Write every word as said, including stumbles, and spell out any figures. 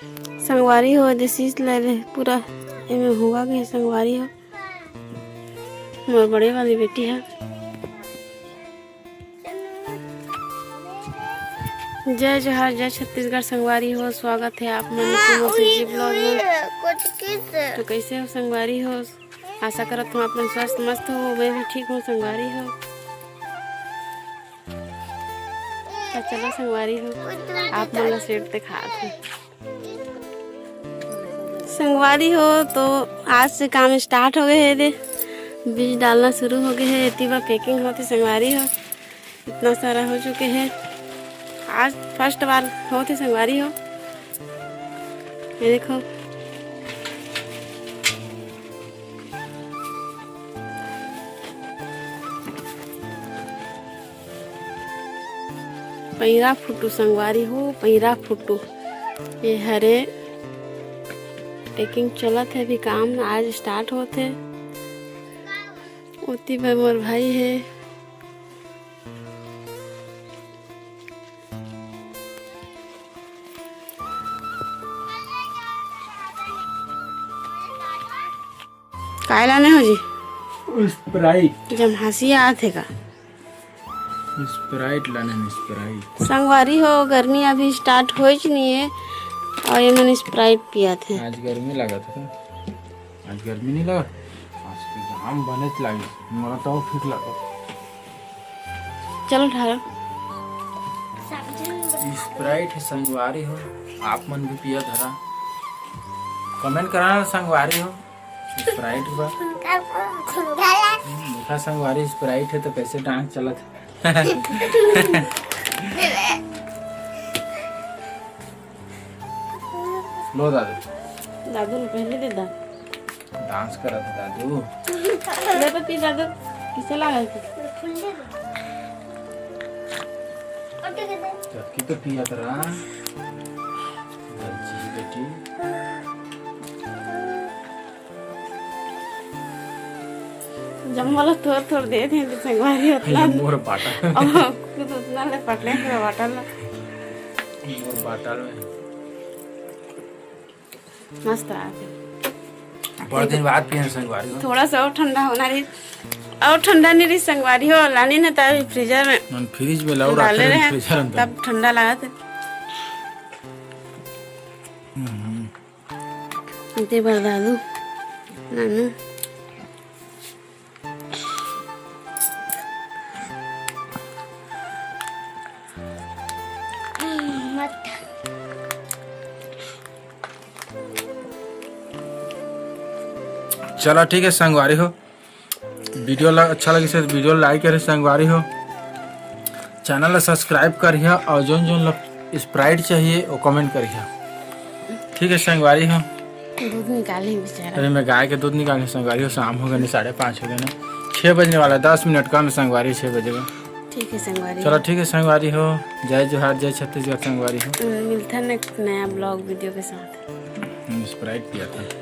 संगवारी हो, देसी ले रे, पूरा एमे हुआ गे संगवारी हो। मोर बड़े वाली बेटी है। जय जोहार, जय छत्तीसगढ़ संगवारी हो, स्वागत है आप मन के मोर C G vlog में। तो कैसे हो संगवारी हो? आशा करत हूँ आप मन स्वस्थ मस्त हो, मैं भी ठीक हूँ संगवारी हो। तो चलो संगवारी हो, आप मन ला sweet दिखात हूँ। संगवारी हो, तो आज से काम start हो गए हे दे, बीज डालना शुरू हो गए हे। एती बार packing होत हे संगवारी हो, इतना सारा हो चुके हे। आज first बार होत हे संगवारी हो, ये देखो। पैरा फुटू संगवारी हो, पैरा फुटू। ये हरे packing चलत हे, अभी काम आज start होत हे। ओती बर मोर भाई हे। काय लाने हो जी? Sprite। जब हंसी आत हे का? Sprite लाने में Sprite। संगवारी हो, गर्मी अभी start होइच नहीं है और ये मन Sprite पियत हे। आज गर्मी लागत हे। आज गर्मी नहीं लागत? आज तो घाम बनेच लागे। मोला तो फिट लागत। चलो ठारा। Sprite हे संगवारी हो, आप मन भी पिया धरा। Comment कराना संगवारी हो, Sprite बा। हम्म, देखा संगवारी, Sprite हे तो कैसे dance चलत हे। लो दादू। दादू ने पहले दे दा। Dance करत हे दादू। ले तो पी दादू, किसे लागा है? जबकि तो पिया करा। गलती बेटी। जब मोला थोर थोर दे दे तो संगवारी ये होतला। मोर बाटल। अब खुद उतना ले पटले के बाटल। मोर बाटल में। मस्त आथे। बड़ दिन बाद पिए संगवारी हो। थोड़ा सा और ठंडा होना रही, और ठंडा नहीं रही संगवारी हो, लानी न तारी freezer में। मन fridge में लाऊ डाले रखे रहे, freezer अंदर। तब ठंडा लागत हे। हम्म। दे बर दादू, नानू। चला ठीक है संगवारी हो, video ला अच्छा लगिस हे तो video like करे संगवारी हो, channel ला subscribe करिहा और जोन जोन ला Sprite चाहिए वो comment करिहा। ठीक है संगवारी हो। दूध निकाले बेचारा। अरे मैं गाय के दूध निकाले संगवारी हो, शाम हो गए, साढ़े पाँच हो गए ना, छः बजने वाला, दस मिनट कम संगवारी, छः बजे का। ठीक है संगवारी। चलो ठीक है संगवारी हो, जय जोहार, जय छत्तीसगढ़ संगवारी हो। मिलता है next नया vlog video के साथ। Sprite पिया था।